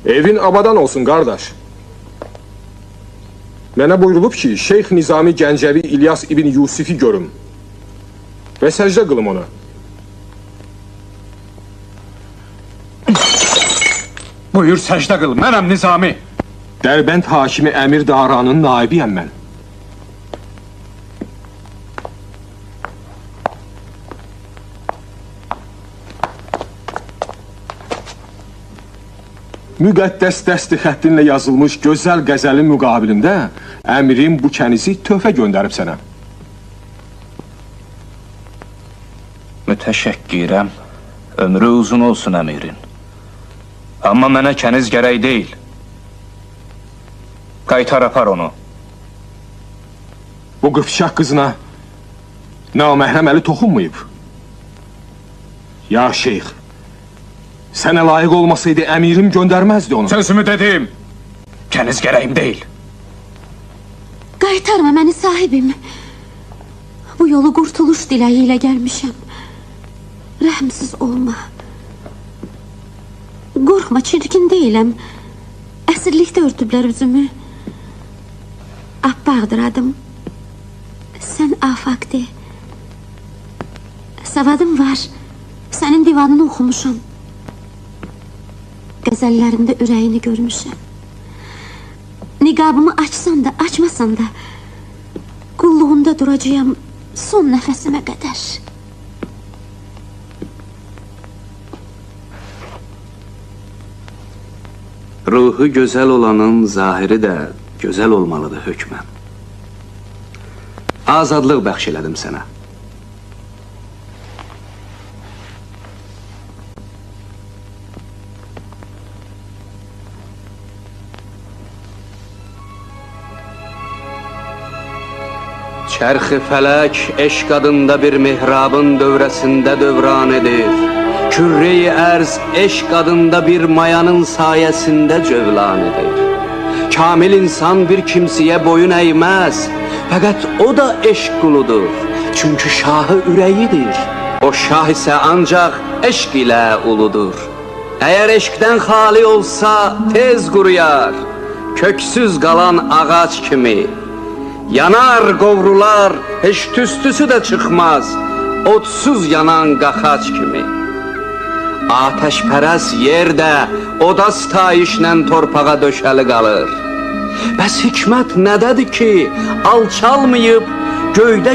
Evin abadan olsun qardaş. Mənə buyurulub ki, Şeyx Nizami Gəncəvi İlyas İbn Yusifi görüm və səcdə qılım ona. Buyur səcdə qıl, mənəm Nizami. Dərbənd hakimi Əmir Daranın naibiyəm mən. Müqəddəs dəsti xəttinlə yazılmış gözəl qəzəlin müqabilində əmirim bu kənizi töhfə göndərib sənə. Mütəşəkkirəm. Ömrü uzun olsun əmirin. Amma mənə kəniz gərək deyil. Qaytar apar onu. Bu qıpçaq qızına naməhrəm əli toxunmayıb. Ya şeyx, sənə layiq olmasaydı əmirim göndərməzdi onu. Sözümü dedim. Kəniz gərəyim deyil. Qaytarma məni sahibim. Bu yolu qurtuluş diləyi ilə gəlmişəm. Rəhmsiz olma. Qorxma, çirkin deyiləm. Əsirlikdə örtüblər üzümü. Abbaqdır adım. Sən Afaq de. Savadım var. Sənin divanını oxumuşam. Qəzəllərində ürəyini görmüşəm. Niqabımı açsan da, açmasan da qulluğunda duracağam son nəfəsimə qədər. Ruhu gözəl olanın zahiri də gözəl olmalıdır hökmən. Azadlıq bəxş elədim sənə. Çərxi fələk eşq adında bir mehrabın dövrəsində dövran edir. Kürreyi ərz eşq adında bir mayanın sayəsində cövlan edir. Kamil insan bir kimsəyə boyun əyməz. Fəqət o da eşq quludur. Çünki şahı ürəyidir. O şah isə ancaq eşq ilə uludur. Əgər eşqdən xali olsa tez quruyar. Köksüz qalan ağac kimi. Yanar, qovrular, heç tüstüsü də çıxmaz, odsuz yanan qaxac kimi. Atəşpərəs yerdə oda sitayişlə torpağa döşəli qalır. Bəs hikmət nədədir ki, alçalmayıb, göydə